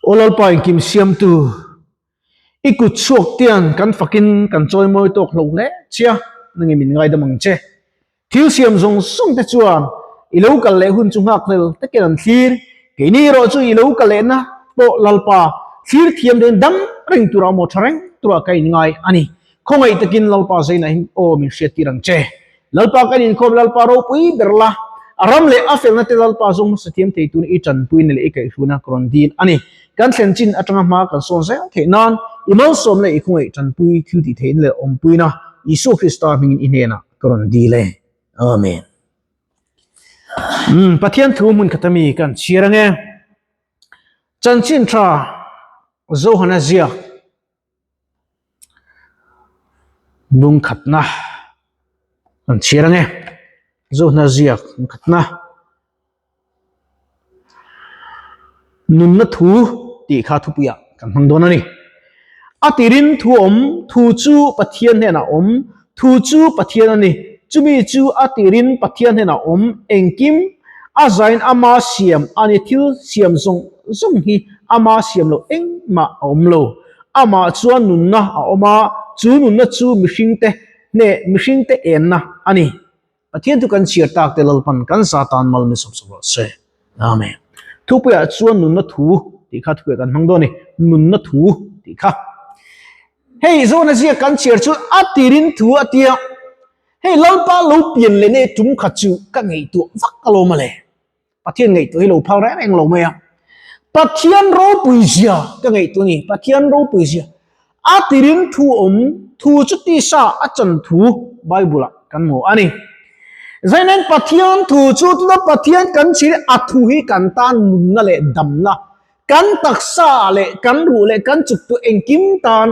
Aw Lalpa engkim siamtu, i kut chhuak tian kan fakin kan chawimawi tawk hlo hle chia, nangin min ngaidam ang che. Thil siam zawng zawng te chuan i lo kal leh hun chu nghakhlel takin an thlir, keini erawh chu i lo kal lehna pawh Lalpa thlir thiam dawn dam reng turah maw tha reng turah ka inngai a ni. Khawngaih takin Lalpa zainah hin aw min hriattir ang che. Lalpa kan inkhawm Lalpa ropui ber la, a ram leh a felna te Lalpa zawng hmasa thiam thei tun i tanpuina leh i kaihhruina ka rawn dil a ni. Kan thlen chin atanga hma kan sawn zel theih nan i malsawm leh i khawngaih tanpui thil tih theihna leh awmpuina Isua Krista hmingin i hnenah ka rawn dil e. Amen. Umm Pathian thu hmun khat ami kan chhiar ange. Chanchin tha Johana ziak Lungkhatna an chhiar ange Zohna ziak lungkhatna nunna thu tih kha thupuiah kan hmang dawn a ni. A tirin thu awm, thu chu Pathian hnenah awm, thu chu Pathian a ni. Chumi chu a tirin Pathian hnenah awm engkim a zain ama siam a ni thil siam zawng zawng hi ama siam loh engmah a awm lo. Amah chuan nunna a awm a, chu nunna chu mihringte hneh mihringte enna a ni. Pathian chu kan chhiar tak te Lalpan kan za tan mal min sawm sawm rawh se. Amen. Thupuiah chuan nunna thu tih kha thupuiah kan hmang dawn a ni. Nunna thu tih kha. Hei Zona ziak kan chhiar chu a tirin thu a tia. Hei Lalpa lo pian leh nei tum kha chu ka ngaihtuah vak alawm a le. Pathian ngaihtuah hi lo phal reng reng lo mai a. Pathian ropui zia ka ngaihtuah a ni. Pathian ropui zia. A tirin thu awm, thu chu tisa a chan thu Bible ah kan hmu a ni. Zainen Pathian thu chu tuna Pathian kan chhir a thu hi kan tan nunna leh damna, kan taksa leh kan ruh leh kan chuktu engkim tan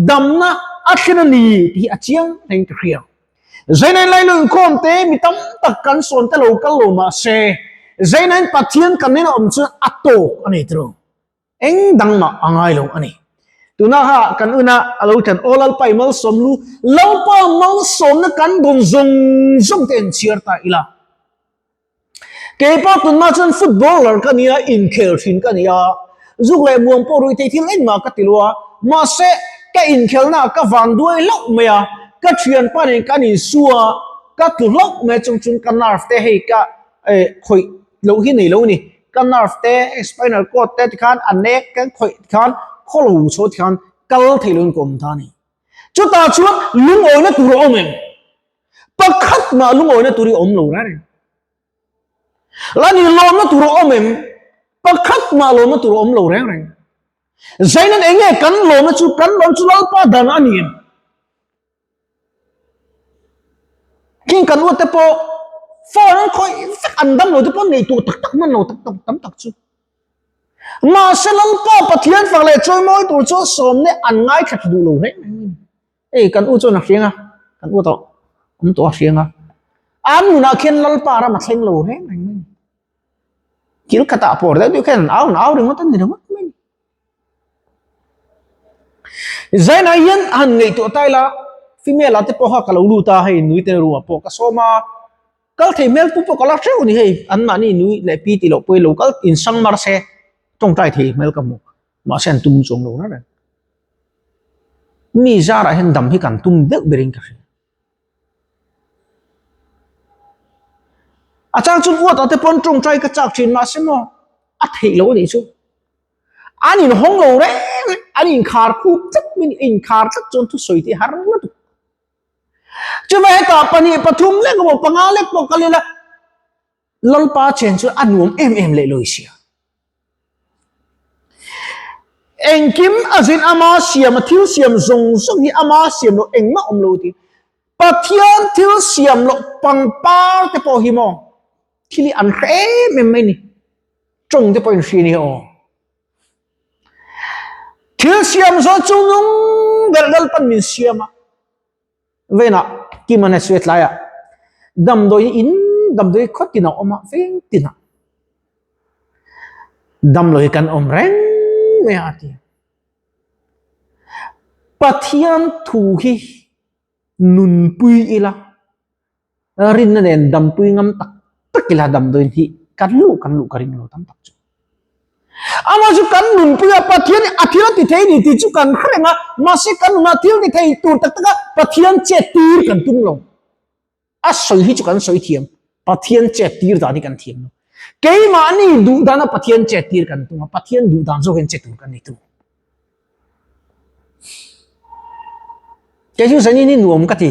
damna a thlen a ni tih hi a chiang reng ka hria. Zainain Lailo inkhawm te mi tam tak kan sawn te lo kal lo mah se, Zainain Pathian kan nen a awm chuan a tawk a nei tiro. Eng dang mah a ngai lo a ni. Tuna ha kan una a lo thlen aw Lalpa i malsawm lu, Lalpa malsawmna kan dawn zawng zawng te inchhiar ta ila. Kei pawh tunhma chuan footballer ka nia, inkhel thin ka nia, zuk leh muang pawh ruih theih thil engmah ka ti lo a, mahse ka inkhelna ah ka van duai hlauh mai a, ka thianpa nen kan insu a, ka tlu hlauh mai a chung chung ka nerve te hei ka eh khawih loh hi nei lo a ni, ka nerve te spinal cord te tikhan a nek ka khawih tikhan khawlo chho tikhan kal theih loin ka awm ta a ni. Chutah chuan lungawina tur a awm em? Pakhat mah lungawina tur hi a awm lo reng reng. La ni lawmna tur a awm em? Pakhat mah lawmna tur a awm lo reng reng. Zainan enge kan lawmna chu kan lawm chu Lalpa dan a ni em? King kan uate pawh phone an khawih vek an dam lo te pawh nei tur tak tak hman lo tak tak tam tak chu. Mahse Lalpa Pathian fak leh chawimawi tur chu sawmne an ngaithla tha duh lo reng reng mai. Hei kan u chuan a hriang a, kan u tawh awm tawh a hriang a. An nunah khian Lalpa ram a thleng lo reng reng mai. Kil khatah pawr deuh deuh khian an au an au ringawt a ni ringawt mai. Zainah hian han ngaihtuah ta ila female ah te pawh kha ka lo lut a hei nui te ruah pawh ka sawm a. Kal thei hmel pu pawh ka la hreuh a ni hei an mahni nui leh pi tih loh pawh hi lo kal insang mar se tawngtai thei hmel ka hmu mahse an tum chuang lo reng reng. Mi zarah hian dam hi kan tum deuh berin ka hria. A chang chu uatah te pawn tawngtai ka chak thin mahse maw a theih loh a nih chu. An inhawng lo reng reng an inkhar khup tlat mai a ni inkhar tlat chuan thusawi te har lutuk. Chuvai hetah pahnih pathum lek emaw panga lek pawh kal ila Lalpa chen chu a nuam em em leh lawi sia. Engkim a zin ama siam a thil siam zawng zawng hi ama siam loh engmah awm lo ti. Pathian thil siam loh pangpar te pawh hi maw thil hi an hre em em mai ni. Tawng te pawh in hria ni aw. Thil siam zawh chu nung ber Lalpan min siam a, venah Kimana chu hetlaiah damdawi in damdawi khaw tinah a awm a, veng tinah damdawi kan awm reng mai a ti. Pathian thu hi nunpui ila. Rinna nen dampui ngam tak tak ila damdawiin hi kan luh kan luh ka ring lo tam tak chu. Amah chu kan nunpui a, Pathian hi a thil a ti thei ni tih chu kan hre reng a, mahse kan nunah thil ti thei tur tak taka Pathian chet tir kan tum lo. A sawi hi chu kan sawi thiam, Pathian chet tir dan hi kan thiam lo. Keimahni duh dana Pathian chet tir kan tum a, Pathian duh dan zawk hian che tur kan ni tu. Kei chu zanin hi nuam ka ti.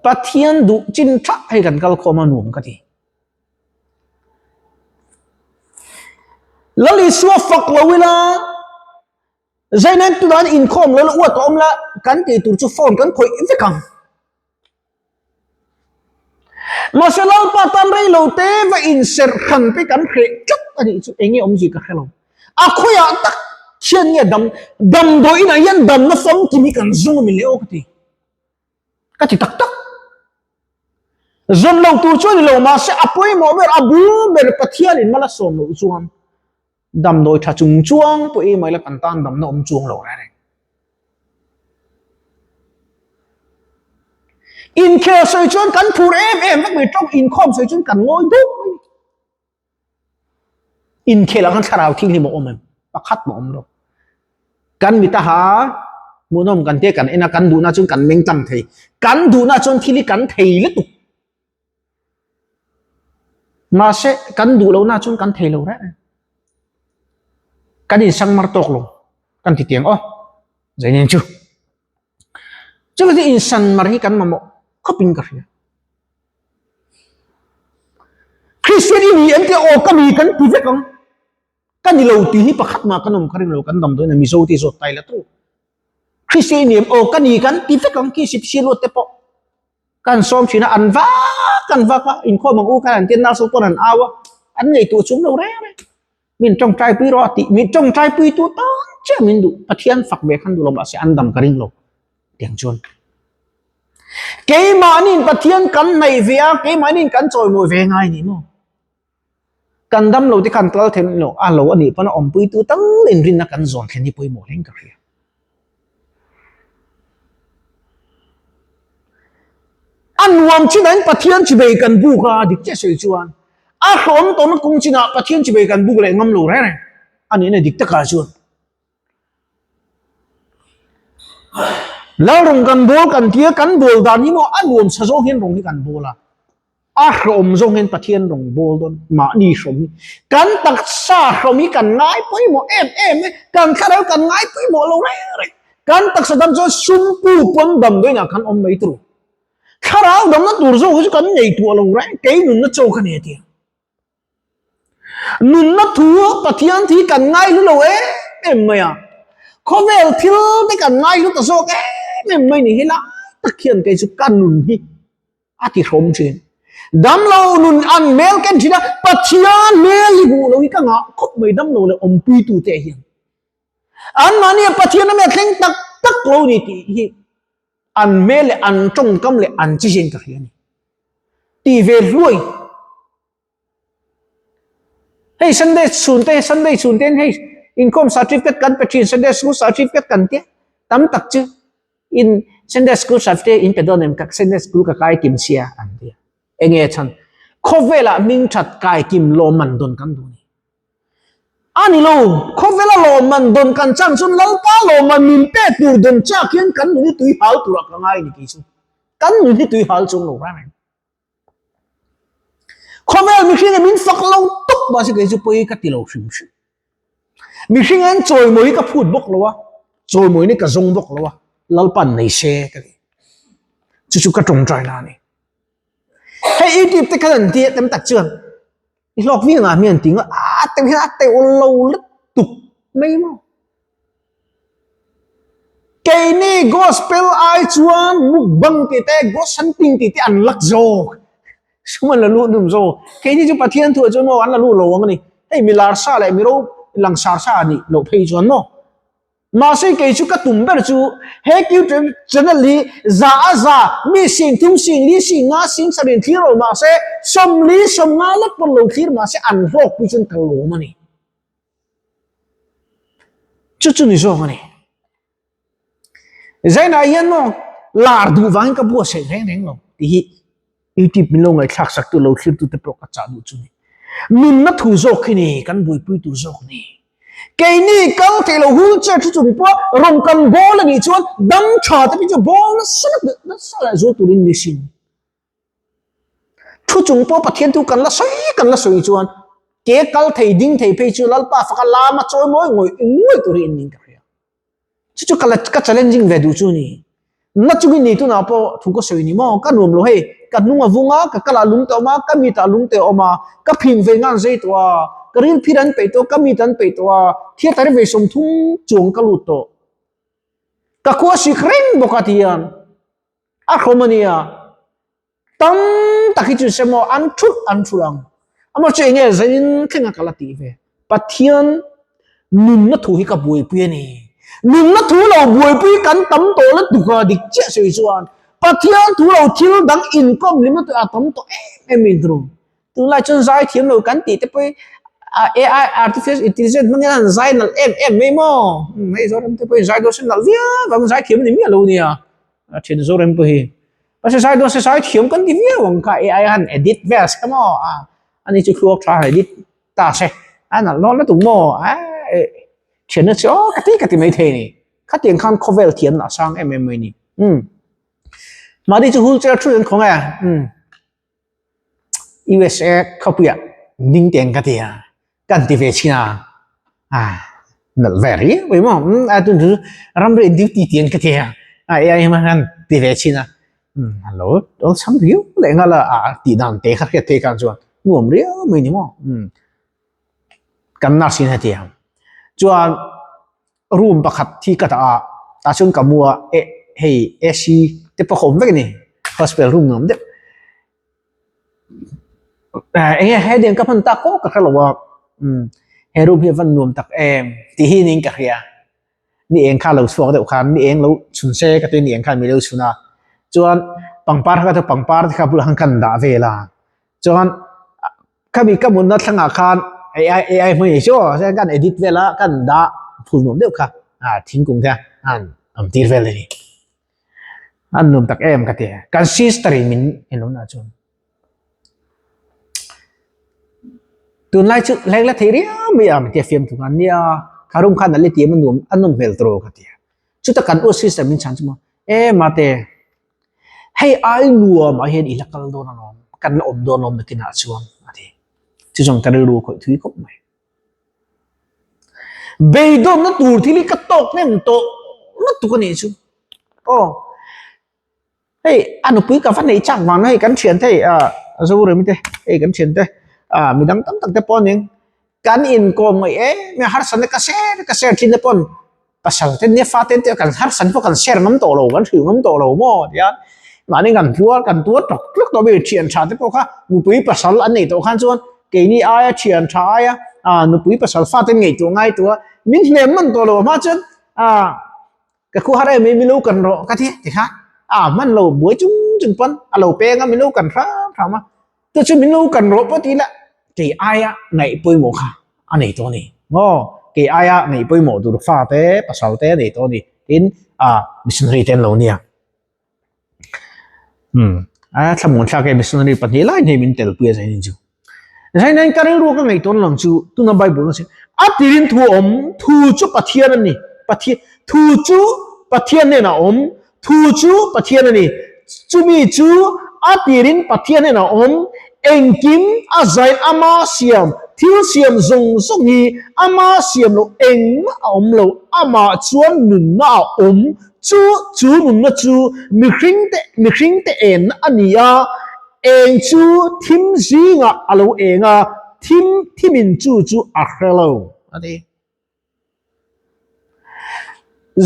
Pathian duh chin tha hei kan kal khawm a nuam ka ti. Lal Isua fak lo ila, Zainen tunah inkhawm lo la uat a awm la, kan tih tur chu phone kan khawih vek ang. Mahse Lalpa tan rei lo te va inserh hran te kan hreh tlat a nih chu eng nge awmzia ka hre lo. A khawiah tak hian nge dam damdawi inah hian damna famkim hi kan zawng a mi le aw ka ti. Ka ti tak tak. Zawn lo tur chu a ni lo mahse a pawimawh ber a bul ber Pathianin mal a sawm loh chuan Damdawi tha chung chuang pawh i mai la kan tan damna awm chuang lo reng reng. Inkhel sawi chuan kan phur em em vek mai, tawng inkhawm sawi chuan kan ngawi deuh mai. Inkhel ah khan thlarau thianghlim a awm em? Pakhat mah awm lo. Kan mit a ha hmuhnawm kan tia kan en a, kan duhna chuan kan meng tlang thei. Kan duhna chuan thil hi kan thei lutuk. Mahse, kan duh lohna chuan kan thei lo reng reng. Kan insang mar tawk lo, kan ti tiang aw, Zainin chu. Chuvang chu insan mar hi kan mamawh khawpin ka hria. Kristian i ni em tia aw ka ni kan ti vek ang. Ka ni lo tih hi pakhat mah kan awm kha ring lo, kan damdawiin a Mizo te zawt tai la tu. Kristian i ni em aw ka ni kan ti vek ang khi sipsi luat te pawh. Kan sawm thin a, an vak an vak a, inkhawm ang u khan an tia nurse ho pawn an au a, an ngaihtuah chung lo reng reng. Min tawngtai pui rawh a tih, min tawngtai pui tu tan chiah min duh, Pathian fak ve khan duh lo mahse an dam ka ring lo tiang chuan. Keimahniin Pathian kan hnaih ve a, keimahniin kan chawimawi ve ngai ni maw? Kan dam lo te khan kal theih loh a lo a nih pawn a awmpuitu tal inrinna kan zawn thlen hi pawimawh hleng ka hria. A nuam chinah in Pathian chibei kan buk a, dik chiah sawi chuan a hlawm tawhna kawng chinah Pathian chibei kan buk leh ngam lo reng reng a nihna dik takah chuan. Lal rawng kan bawl kan tia kan bawl dan hi maw a nuam sa zawng hian rawng hi kan bawl a. A hrawm zawng hian Pathian rawng bawl dawn mahni hrawm hi kan taksa hrawm hi kan ngai pawimawh em em e, kan thlarau kan ngai pawimawh lo reng reng. Kan taksa dam chuan sumpu pawn damdawiinah kan awm mai tur. Thlarau damna tur zawk hi chu kan ngaihtuah lo reng, kei nunna chaw ka nei a tia. Nunna thu Pathian thi kan ngaihlu lo em em mai a, khawvel thil te kan ngaihlu ta zawk em em mai ni hi lai tak hian kei chu ka nun hi a ti hrawm thin. Damlo nun an hmel ken thin a, Pathian hmel hi hmuh lo hi ka ngah khawp mai damlo leh awmpuitu te hian. Anmahni a Pathian a mi a thleng tak tak lo ni tih hi an hmel leh an tawngkam leh an chi hian ka hria a ni. Ti ve hluai. Hei Sunday chhun te Sunday chhun ten hei inkhawm certificate kan pe thin Sunday school certificate kan tia tam tak chu in Sunday school certificate in pe dawn em ka Sunday school ka kai kim sia an tia enge chhan khawvelah hming that kai kim lawmman dawn kan duh ni a ni lo khawvela lawmman dawn kan chan chuan Lalpa lawmman min pek tur dawn chak hian kan nun hi tui hal turah ka ngai ni kei chu kan nun hi tui hal chung lo reng reng. Khawvel mihring in min fak lo tawp mahse kei chu pawi ka ti lo hrim hrim. Mihring an chawimawi hi ka phut bawk lo a, chawimawi ni ka zawng bawk lo a, Lalpan nei se ka ti. Chu chu ka tawngtai na a ni. Hei YouTube te khan an ti a tam tak chuan i hlawk viau ngah mi an ti ngawt a teuh hian a teuh lo lutuk mai maw. Keini gospel ai chuan mukbang tih te ghost hunting tih te an lak zawk sum an la luh hnum zawk keini chu Pathian thuah chuan maw an la luh lo ang a ni hei mi lar sa leh mi ro langsar sa a nih loh phei chuan maw mahse kei chu ka tum ber chu he youtube channel hi za a za mi sing thum sing li sing nga sing sarih thlir lo mahse 40 50 lek pawn lo thlir mahse an hlawk pui chuan ka lawm a ni. Chu chu ni zawk a ni. Zainah hian maw lar duh vangin ka buatsaih reng reng lo tih hi YouTube min lo ngaihthlak sak tu lo thlir tu te pawh ka chah duh chu ni. Nunna thu zawk hi ni kan buaipui tur zawk ni. Keini kal theih lo wheelchair thu chung pawh rawn kan bawl a nih chuan dam tha te chu bawl nasa nasa leh zual turin ni sin. Thu chung pawh Pathian thu kan la sawi kan la sawi chuan ke kal thei ding thei phei chu Lalpa faka lama chawi mawi ngawih ngawih tur hi in ning ka hria. Chu chu ka la ka challenging ve duh chu a ni. Na chungin ni tunah pawh thu ka sawi ni maw? Ka nuam lo hei, ka hnung a vung a, ka kalah lung te a awm a, ka mitah lung te a awm a, ka phing ve ngan zei tawh a, ka ril phir an peih tawh, ka mit an peih tawh a, theatre ve 30 chuang ka lut tawh. Ka khua sik reng bawk a ti hian a hrawm a nia. Tam tak hi chu se maw an thulh an thulh ang. Amah chu enge zanin thleng a ka la tih ve. Pathian nunna thu hi ka buaipui a ni. Nunna thu lo buaipui kan tam tawh la tuk a dik chiah sawi chuan Pathian thu lo thil dang inkawm hlimna tur a tam tawh em em in thru. Tunlai chuan zai thiam lo kan tih te pawh hi AI artificial intelligence hmangin an zai nalh em em mai maw. Hei Zoram te pawhin zai dawn se nalh viau ang zai thiam a ni miah lo nia. A thian Zoram pawh hi. Mahse zai dawn se zai thiam kan ti viau ang kha AI han edit vel se maw a ani chu thluak tha han edit ta se a nalh dawn lutuk maw a thianna chu aw ka ti ka ti mai thei a ni. Khatiang khan khawvel thiamna a sang em em mai a ni. Umm mahni chu wheelchair thu an khawng e umm. USA khawpuiah ding teng ka ti a, kan ti ve chhin a, a nalh ve riau mai maw, a tun chu ramri duty ti an ka ti a, a AI hmang hian ti ve chhin a, a lo awlsam riau leh nghal a, a tih dan te kha hriat theih khan chuan nuam riau mai ni maw, kan nurse in heti ang chuan room pakhat hi ka dah a tah chuan ka mu a eh hei AC te pawh ka awm vek a ni hospital room nuam deuh eh eng nge hetiang ka hman tak pawh ka hre lo a umm he room hi a van nuam tak em tih hi niin ka hria ni eng kha lo chhuak deuh khan ni eng lo chhun se ka ti ni eng khan mi lo chhun a chuan pangpar kha chu pangpar te kha bulah khan kan dah vel a chuan Khami ka mutna thlangah khan AI AI hmang ei chu aw kan edit vel a kan dah phul nuam deuh kha a thingkung te an awm tir vel a ni. An nuam tak em ka ti a kan sister in min en lo na chuan tunlai chu hleng la thei riau mai a min tia fiam tuk a nia kha room khan a la ti em a nuam a nawm hmel tawh ka ti a chuta kan u sister min chhan chu maw e mate Hei ai nuamah hian i la kal dawn alawm, kan la awm dawn alawm nakinah chuan a ti. Chu chuan ka rilru a khawih thui khawp mai. Beidawnna tur thil hi ka tawk hnem tawh lutuk a nih chu. Aw, hei a nupui ka va neih chak vang na hei kan thian te hei ah Zoremi te hei kan thian te ah midang tam tak te pawh a ning. Kan inkawm ngaih em em a harsatna ka share ka share thin te pawn pasal te nia fate te kan harsat pawh kan share ngam tawh lo kan hrilh ngam tawh lo maw tihian mahni kan tuar kan tuar tawk tluk tawh mai thian tha te pawh kha nupui pasal an neih tawh khan chuan keini aia thian tha aia ah nupui pasal fate ngaihtuah ngai tua min hnem man tawh lo a hma chuan ah ka khuhar em em milo kan rawh ka ti tikhan ah hman lo buai chung chung pawn a lo peng a milo kan hram hram a. Chu chu min lo kan rawh pawh ti ila kei aia ngaih pawimawh kha a nei tawh a ni maw? Kei aia ngaih pawimawh tur fa te pasal te a nei tawh a ni tin ah missionary te an lo nia. Umm a thlamuan thlak e missionary pahnih lai hei min tel pui a zainin chu. Zainain ka rilru ka ngaih tawn lang chu tuna Bible a sawi a tirin thu a awm thu chu Pathian a ni Pathian thu chu Pathian hnenah a awm Thu chu Pathian a ni. Chumi chu a tirin Pathian hnenah a awm. Engkim a zain ama siam, thil siam zawng zawng hi ama siam loh engmah a awm lo. Amah chuan nunna a awm. Chu chu nunna chu mihringte mihringte enna a ni a. Eng chu thim zingah a lo eng a, thim thimin chu chu a hre lo a ti.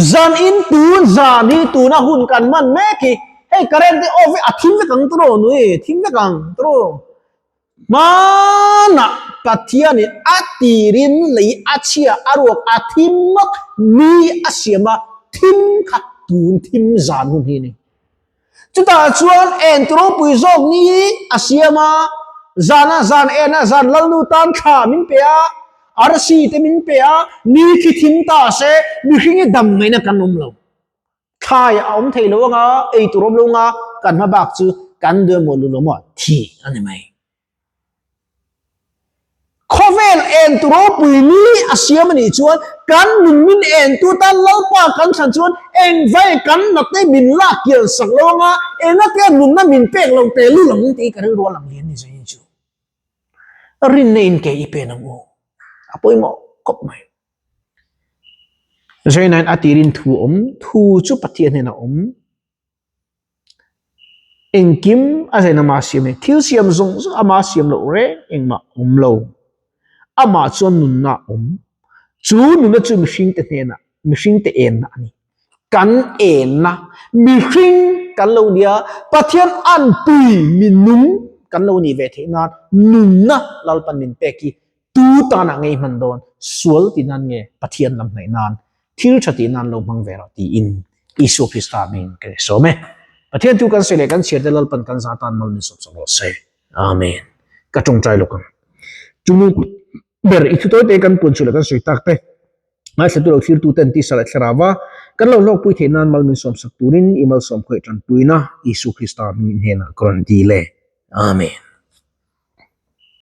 Zan in tun zan hi tuna hun kan hman mek hi hei current hi off hi a thim vek ang tawh nui thim vek ang tawh hmanah Pathian in a tirin lei a chhia a ruak a thim ngawt ni a siam a thim kha tun thim zan hun hi a ni. Chutah chuan en tu ropui zawk ni a siam a, zana zan ena zan lalnu tan thla min pe a, arsi te min pe a, ni khi thim ta se mihring hi dam ngaihna kan awm lo. Thlai a awm thei lo anga, ei tur awm lo anga, kan hma bak chu kan duh emaw lu lo maw thi a ni mai. Khawvel entu ropui ni a siam a nih chuan kan nun min entu tan Lalpa kan thlan chuan engvai kan natna min lak kian sak lo anga engatia nunna min pek lo teh lul ang tih ka rilru a lang lian ni zain chu. Rinna in ke i pen ang u. A pawimawh khawp mai. Zainain a tirin thu awm, thu chu Pathian hnenah awm. Engkim a zain ama siam e. Thil siam zawng zawng ama siam loh reng engmah awm lo. Amah chuan nunna a awm. Chu nunna chu mihringte hnenah, mihringte enna a ni. Kan enna, mihring kan lo nia, Pathian anpui minung kan lo nih ve theih nan nunna Lalpan min pek hi tu tanah ngei hman dawn, sual ti nan nge Pathian lam hnaih nan, thil tha tih nan lo hmang ve rawh tiin Isua Krista hming kan insawm e. Pathian thu kan sawi leh kan chhiar te Lalpan kan za tan mal min sawm sak rawh se. Amen. Ka tawngtai lawk ang. Chungnung ber i thu tawi te kan puan chu leh kan sawi tak te ngaithla tu lo thlir tu ten tisa leh thlarau a kan lo hlawkpui theih nan mal min sawm sak turin i malsawm khawih tanpuina Isua Krista hming in hnenah ka rawn dil e. Amen.